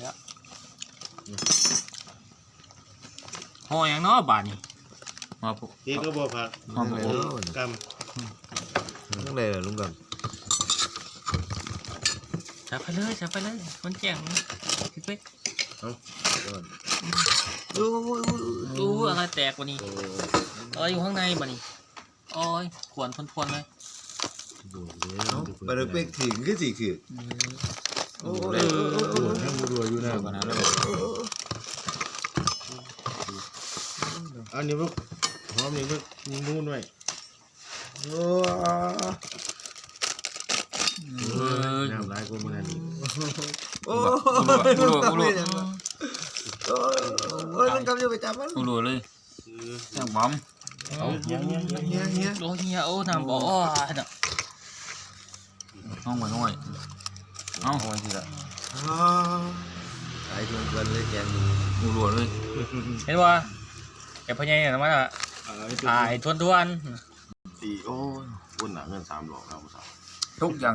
ຫໍ່ຫຍັງເນາະບາດນີ້? ຫໍ່ ເກກກໍບໍ່ຜັກ ຫໍ່ ກຳ ຈັ່ງໃດລະລຸງກຳ? ໃສ່ໄປເລີຍ ໃສ່ໄປເລີຍ ມັນແຈ້ງ ເອົາ ໂອ້ຍ ໂອ້ຍ ອາໄລແຕກບາດນີ້? ໂອ້ຍ ອາໄລຢູ່ຂ້າງໃນບາດນີ້? ໂອ້ຍ ຂວນທວນໆເລີຍ. ບາດເປັກຖືກຄືຊິຖືກ. ອືມ ໂອ້ຍ ເອີ ໂອ້ຍ ຍັງບໍ່ຮົ່ວຢູ່ນະ. ອັນນີ້ເບິ່ງ ຫອມນີ້ເບິ່ງ ມີມູນໄວ້. ໂອ້ຍ ເອີ ນ້ຳຫຼາຍກວ່າມື້ນັ້ນອີກ. ໂອ້ຍ ອຸລຸ ອຸລຸ ອຸລຸ ໂອ້ຍ ໂອ້ຍ ມັນກຳຢູ່ໄປຈັບມັນ ອຸລຸເລີຍ. ແຊບຫວານ ເອົາ ເຮຍ ເຮຍ ເຮຍ ໂອ້ຍ ເຮຍ ໂອ້ ນ້ຳບໍ່ ໂອ້ຍ ນ້ອງໄວ້ ນ້ອງໄວ້ ເອົາ ເອົາໄວ້ຊິລະ. ຕາຍເພິ່ນເພິ່ນເລີຍແກງ ໝູຫຼວນເລີຍ ເຫັນບໍ່? ແຕ່ພໍ່ໃຫຍ່ນະ ມາລະ ອ່າ ໄອ້ທວນໆ ຕີ ໂອ້ຍ ວົນໜ້າເຮືອນສາມຮອບແລ້ວ ຜູ້ສາວ ທຸກຢ່າງ